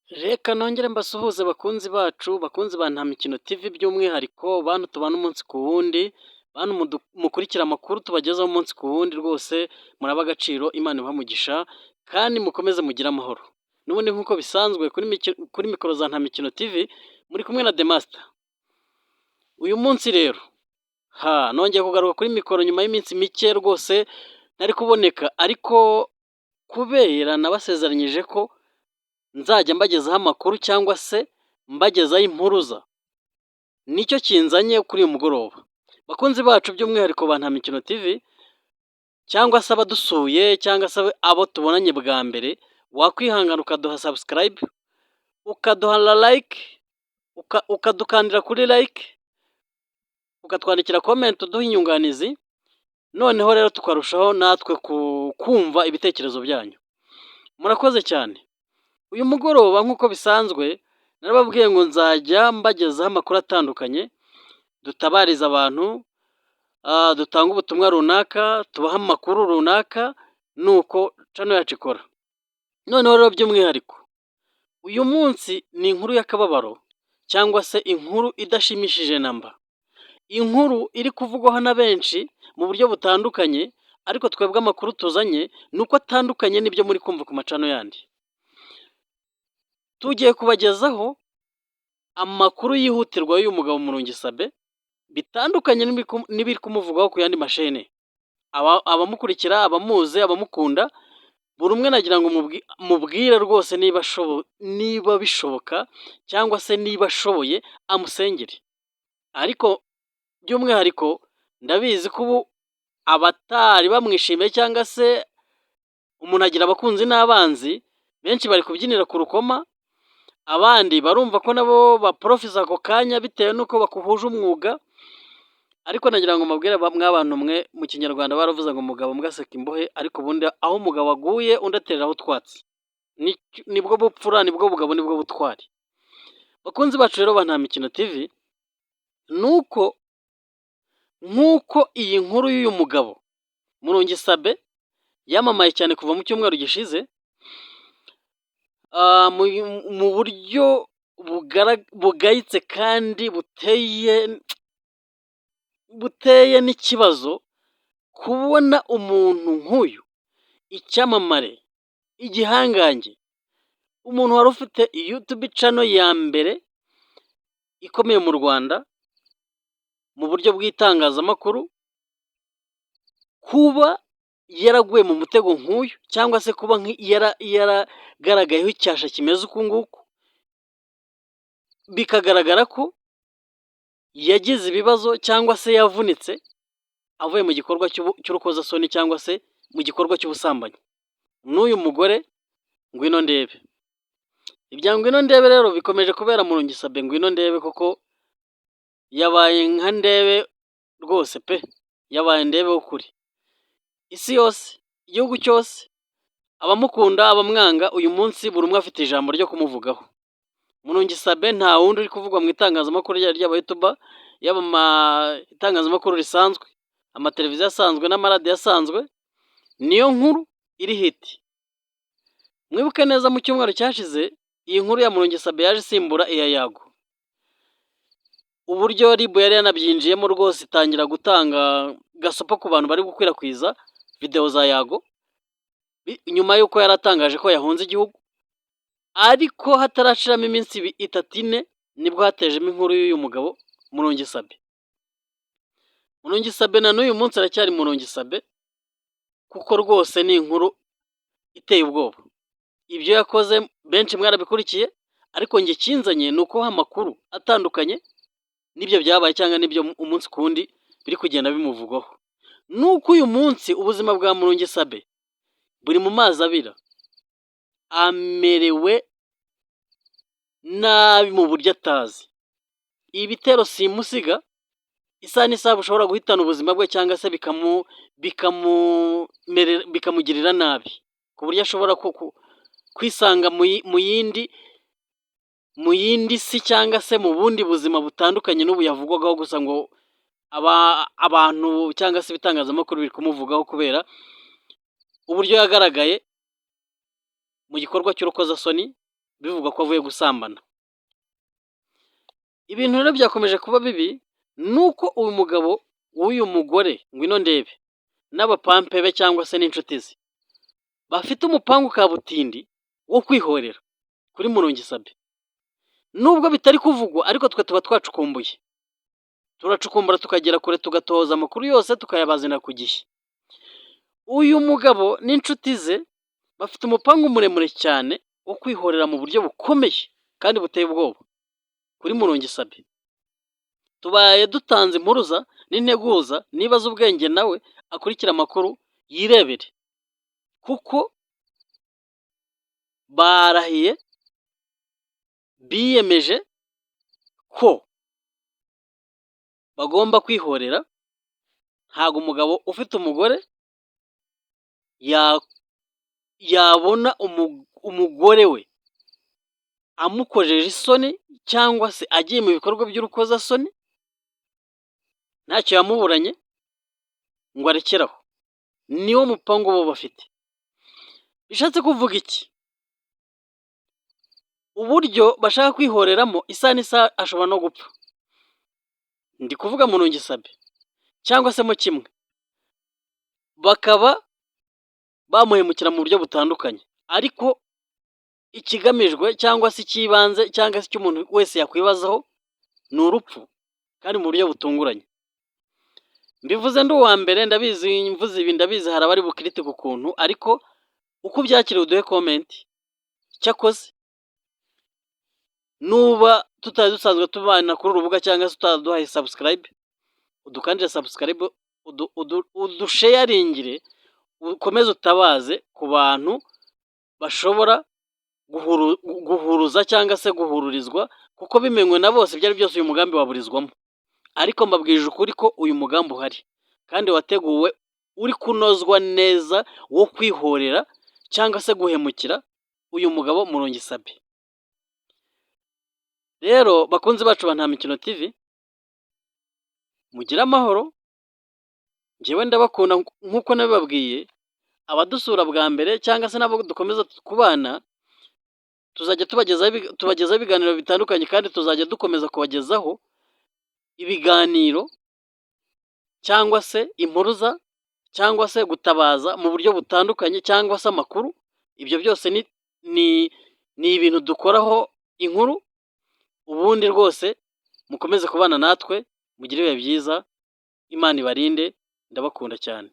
Reka nongere mbasuhuze bakunzi bacu, bakunzi ba Nta Mikino TV by'umwihariko, bantu tubana umunsi ku wundi, bantu mukurikira amakuru tubagezaho umunsi ku wundi, rwose murabe agaciro, Imana ibahe umugisha kandi mukomeze mugire amahoro. N'ubundi nk'uko bisanzwe kuri mikoro za Nta Mikino TV muri kumwe na The Master. Uyu munsi rero ha nongeye kugaruka kuri mikoro nyuma y'iminsi mike rwose ntari kuboneka, ariko kubera nabasezeranyije ko nzajya mbagezaho amakuru cyangwa se mbagezaho impuruza, nicyo kinzanye kuri uyu mugoroba. Bakunzi bacu by'umwihariko ba Nta Mikino TV cyangwa se abadusuye cyangwa se abo tubonanye bwa mbere, wakwihangana ukaduha subscribe, ukaduha na like, ukadukandira kuri like, ukatwandikira comment uduha inyunganizi, noneho rero tukarushaho natwe kumva ibitekerezo byanyu. Murakoze cyane. Uyu mugoroba nk'uko bisanzwe narababwiye ngo nzajya mbagezaho amakuru atandukanye, dutabariza abantu, dutange ubutumwa runaka, tubahe amakuru runaka, nuko channel yacu ikora. Noneho rero by'umwihariko, uyu munsi ni inkuru y'akababaro cyangwa se inkuru idashimishije na mba. Inkuru iri kuvugwaho na benshi mu buryo butandukanye, ariko twebwe amakuru tuzanye ni uko atandukanye n'ibyo muri kumva ku ma channel yandi. Tugiye kubagezaho amakuru yihutirwa y'uyu mugabo Murungi Sabin, bitandukanye n'ibiri kumuvugwaho ku yandi mashene. Abamukurikira, abamuzi, abamukunda, buri umwe nagira ngo mubwire rwose niba bishoboka cyangwa se niba ashoboye amusengere. Ariko by'umwihariko ndabizi ko ubu abatari bamwishimiye cyangwa se umuntu agira abakunzi n'abanzi, benshi bari kubyinira ku rukoma, abandi barumva ko nabo baporofisa ako kanya bitewe n'uko bakuhuje umwuga, ariko nagira ngo mbabwire mwabantu mwe, mu Kinyarwanda baravuze ngo umugabo mbwa aseka imbohe, ariko ubundi aho umugabo aguye undi atereraho utwatsi. Nibwo bupfura, nibwo bugabo, nibwo butwari. Bakunzi bacu rero ba Nta Mikino TV, ni uko nk'uko iyi nkuru y'uyu mugabo Murungi Sabin yamamaye cyane kuva mu cyumweru gishize, mu buryo bugayitse kandi buteye n'ikibazo, kubona umuntu nk'uyu, icyamamare, igihangange, umuntu wari ufite YouTube channel ya mbere ikomeye mu Rwanda mu buryo bw'itangazamakuru, kuba yaraguye mu mutego nk'uyu cyangwa se kuba yaragaragayeho icyasha kimeze uku nguku, bikagaragara ko yagize ibibazo cyangwa se yavunitse avuye mu gikorwa cy'urukozasoni cyangwa se mu gikorwa cy'ubusambanyi n'uyu mugore Ngwino Ndebe. Ibya Ngwino Ndebe rero bikomeje kubera Murungi Sabin Ngwino Ndebe, kuko yabaye nka ndebe rwose pe, yabaye ndebe w'ukuri. Isi yose, igihugu cyose, abamukunda, abamwanga, uyu munsi buri umwe afite ijambo ryo kumuvugaho. Murungi Sabin nta wundi uri kuvugwa mu itangazamakuru ryaba iry'aba YouTuber, yaba itangazamakuru risanzwe, amateleviziyo asanzwe n'amaradiyo asanzwe, niyo nkuru iri hit. Mwibuke neza mu cyumweru cyashize iyi nkuru ya Murungi Sabin yaje isimbura iya Yago. Uburyo RIB yari yanabyinjiyemo rwose itangira gutanga gasopo ku bantu bari gukwirakwiza videwo za Yago, nyuma y'uko yari atangaje ko yahunze igihugu, ariko hatarashiramo iminsi 3, 4, nibwo hatejemo inkuru y'uyu mugabo Murungi Sabin. Murungi Sabin na n'uyu munsi aracyari Murungi Sabin, kuko rwose ni inkuru iteye ubwoba. Ibyo yakoze benshi mwarabikurikiye, ariko njye ikinzanye ni ukubaha amakuru atandukanye n'ibyo byabaye cyangwa n'ibyo umunsi ku wundi biri kugenda bimuvugwaho. Nuko uyu munsi ubuzima bwa Murungi Sabin buri mu mazi abira, amerewe nabi mu buryo atazi. Ibitero simusiga isaha n'isaha bushobora guhitana ubuzima bwe cyangwa se bikamugirira nabi, ku buryo ashobora kwisanga mu yindi si cyangwa se mu bundi buzima butandukanye n'ubu yavugwagaho gusa ngo abantu cyangwa se ibitangazamakuru biri kumuvugaho kubera uburyo yagaragaye mu gikorwa cy'urukozasoni. bivugwa ko avuye gusambana. Ibintu rero byakomeje kuba bibi, nuko uyu mugabo w'uyu mugore Ngwino Ndebe n'abapampe be cyangwa se n'inshuti ze bafite umupangu kabutindi wo kwihorera kuri Murungi Sabin. Nubwo bitari kuvugwa, ariko twe tuba twacukumbuye, turacukumbura tukagera kure, tugatoza amakuru yose, tukayabazanira ku gihe. Uyu mugabo n'inshuti ze bafite umupangu muremure cyane wo kwihorera mu buryo bukomeye kandi buteye ubwoba kuri Murungi Sabin. Tubaye dutanze impuruza n'integuza, niba azi ubwenge nawe akurikira amakuru yirebere, kuko barahiye, biyemeje ko bagomba kwihorera. Ntabwo umugabo ufite umugore yabona umugore we amukojeje isoni cyangwa se agiye mu bikorwa by'urukozasoni ntacyo yamuburanye ngo arekere aho. Niwo mupangu bo bafite. Bishatse kuvuga iki? Uburyo bashaka kwihoreramo, isaha n'isaha ashobora no gupfa. Ndi kuvuga Murungi Sabin, cyangwa se mo kimwe bakaba bamuhemukira mu buryo butandukanye, ariko ikigamijwe cyangwa se icy'ibanze cyangwa se icyo umuntu wese yakwibazaho ni urupfu, kandi mu buryo butunguranye. Mbivuze ndi uwa mbere, ndabizi mvuze ibi, ndabizi hari abari bukritike ukuntu, ariko uko ubyakiriye uduhe comment. Cyakoze nuba tutari dusanzwe tubana kuri uru rubuga cyangwa se utaraduhaye subscribe, udukandire subscribe, udusharingire, ukomeze utabaze ku bantu bashobora guhuruza cyangwa se guhururizwa, kuko bimenywe na bose, ibyo ari byose uyu mugambi waburizwamo. Ariko mbabwije ukuri ko uyu mugambi uhari kandi wateguwe, uri kunozwa neza, wo kwihorera cyangwa se guhemukira uyu mugabo Murungi Sabin. Rero bakunzi bacu ba Nta Mikino TV, mugire amahoro, njyewe ndabakunda nk'uko nabibabwiye. Abadusura bwa mbere cyangwa se n'abo dukomeza kubana, tuzajya tubagezaho ibiganiro bitandukanye, kandi tuzajya dukomeza kubagezaho ibiganiro cyangwa se impuruza cyangwa se gutabaza mu buryo butandukanye cyangwa se amakuru. Ibyo byose ni ibintu dukoraho inkuru. Ubundi rwose mukomeze kubana natwe, mugire ibihe byiza, Imana ibarinde, ndabakunda cyane.